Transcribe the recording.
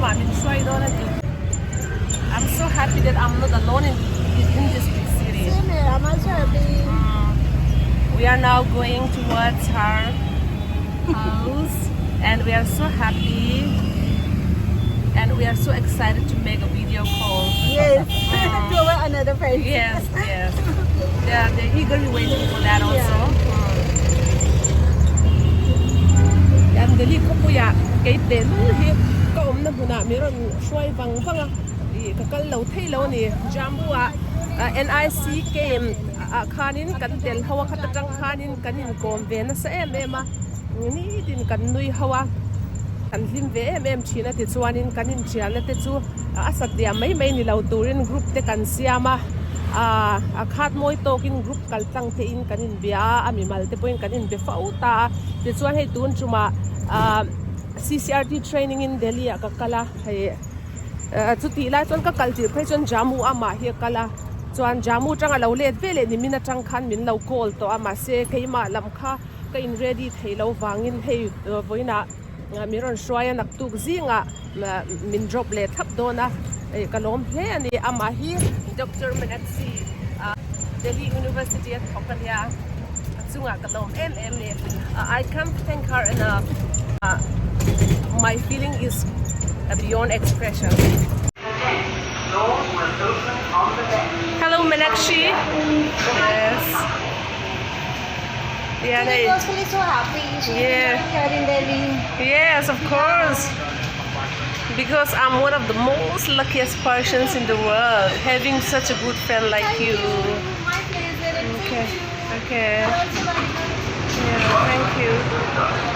lamah min hruai dawn a ni. I'm so happy that I'm not alone in in this big city. Same here, I'm also happy. We are now going towards her house and we are so happy and we are so excited to make a video call. Yes, to our another friend. Yes. They're eagerly waiting for that also. Yan Delhi khawpuia kei teh lul hi ka awmna hmunah mi rawn hruai vang vang a, ih ka kal lo thei lo a ni. Jammu ah NIC camp ah khanin kan tel ho a, khata tang khanin kan inkawm ve nasa em em a, nitin kan nui ho a, kan hlim ve em em thin a tichuanin kan intialna te chu a satliah mai mai ni lo turin group te kan siam a, ah a khat mawi tawkin group kal tlang te in kan inbia a, a mimal te pawhin kan inbe fo ta a, tichuan hei tun tumah ah C_C_R_T training in Delhi ah ka kal a, hei chutih lai chuan ka kal tirh phei chuan Jammu amah hi a kal a, chuan Jammu tanga lo let ve leh nimin atang khan min lo call tawh a, mahse keimah lam kha ka in ready theih loh vangin hei vawiinah Mi rawn hruai a naktuk zingah min drop leh thlap dawn a, ka lawm hle a ni. Amah hi Doctor Meenakshi Delhi University a thawk a nia, a chungah ka lawm em em ni. I can't thank her enough, my feeling is beyond expression. Hello Meenakshi. Yes. Yeah, She was feeling so happy. She's Yeah. here in Delhi. Yes, of course. Because I'm one of the most luckiest persons in the world, having such a good friend like Thank you. My pleasure. And Okay. thank you. Okay. You're also very good. Yeah, thank you.